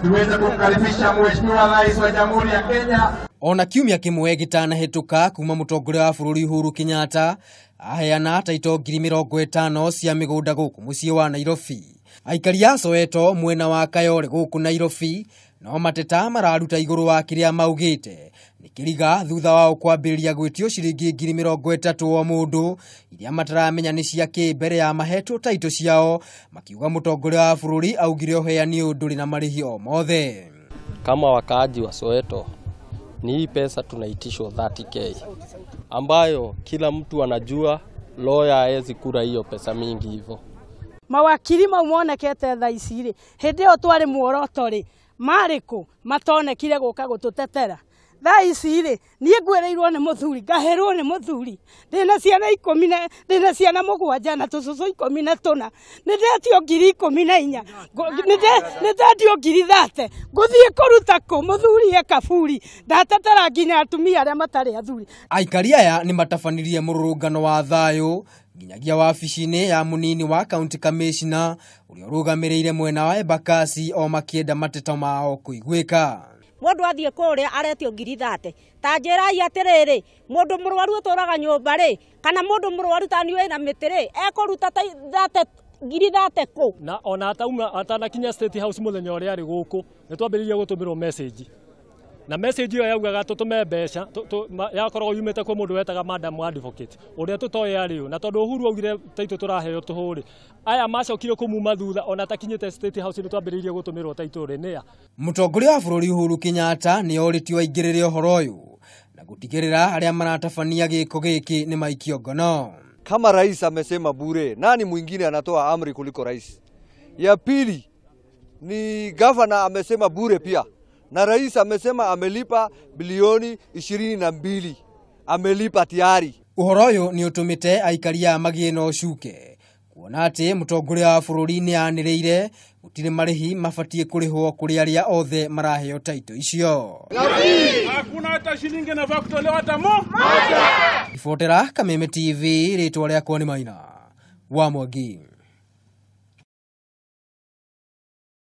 Tuweze kumkaribisha Mheshimiwa Rais wa Jamhuri ya Kenya. Ona kiumia kĩmwe gĩtanahĩtũka kuma mũtongoria wa bũrũri Uhuru Kenyatta aheana taito 50,000 cia mĩgũnda gũkũ mũciĩ wa Nairobi. Aikari a Soweto mwena wa Kayole gũkũ Nairobi no mateta mararuta igũrũ wa kĩrĩa maugĩte nĩ kĩriga thutha wao kwambĩrĩria gwĩtio ciringi 30,000 o mũndũ iria mataramenya nĩ cia kĩ mbere ya mahetwo taito ciao, makiuga mũtongoria wa bũrũri augire ũheani ũyũ ndũrĩ na marĩhi o mothe. Kama wakaaji wa Soweto ni hii pesa tunaitishwa 30k ambayo kila mtu anajua lawyer haezi kura hiyo pesa mingi hivyo. Mawakiri mau monekete thaa ici rĩ, hĩndĩ ĩyo twarĩ muoroto rĩ, marĩ kũ matonekire gũka gũtũtetera. Thaa ici rĩ, niĩ ngwĩrĩirwo nĩ mũthuri, ngahĩrwo nĩ mũthuri, ndĩna ciana ikũmi na, ndĩna ciana mũgwanja na tũcũcũ 14, nĩ ndetio 14,000, nĩ ndetio 30,000, ngũthiĩ kũruta kũ? Mũthuri e kaburi, ndatetera nginya atumia arĩa matarĩ athuri. Aikari aya nĩ matabanirie mũrũrũngano wa thayũ nginyagia wabici-inĩ ya mũnini wa county commissioner ũrĩa ũrũgamĩrĩire mwena wa Embakasi o makĩenda mateta mao kũiguĩka. Mundu athie kuria aretio 30,000 ta njirai atiriri, mundu murwaru uturaga nyumba ri, kana mundu murwaru ta ni wina miti ri, ekuruta ta 30,000 ku? Na ona atauma atanakinya State House muthenya uria ari guku ni twambiririe gutumirwo message, na message iyo yaugaga tutume mbeca yakoragwo yumite kwa mundu wetaga Madam Advocate uria tutoe ari na tondu Uhuru augire taito turaheo tuhuri aya macokire kumuma thutha ona takinyite State House ni twambiririe gutumirwo taito ri nia. Mũtongoria wa bũrũri Uhuru Kenyatta nĩ orĩtio aingĩrĩre ũhoro ũyũ na gũtigĩrĩra arĩa maratabania gĩko gĩkĩ nĩ maikio ngono. Kama rais amesema bure, nani mwingine anatoa amri kuliko rais? Ya pili ni governor amesema bure pia, na rais amesema amelipa bilioni 22, amelipa tayari. Ũhoro ũyũ nĩ ũtũmĩte aikari aya magĩe na ũcuke kuona atĩ mũtongoria wa bũrũri nĩ anĩrĩire gũtirĩ marĩhi mabatiĩ kũrĩhwo kũrĩ arĩa othe maraheo taito icio. Hakuna hata shilingi inafaa kutolewa hata moja. Ibotera Kameme TV, rĩtwa rĩakwa nĩ Maina wa Mwangi.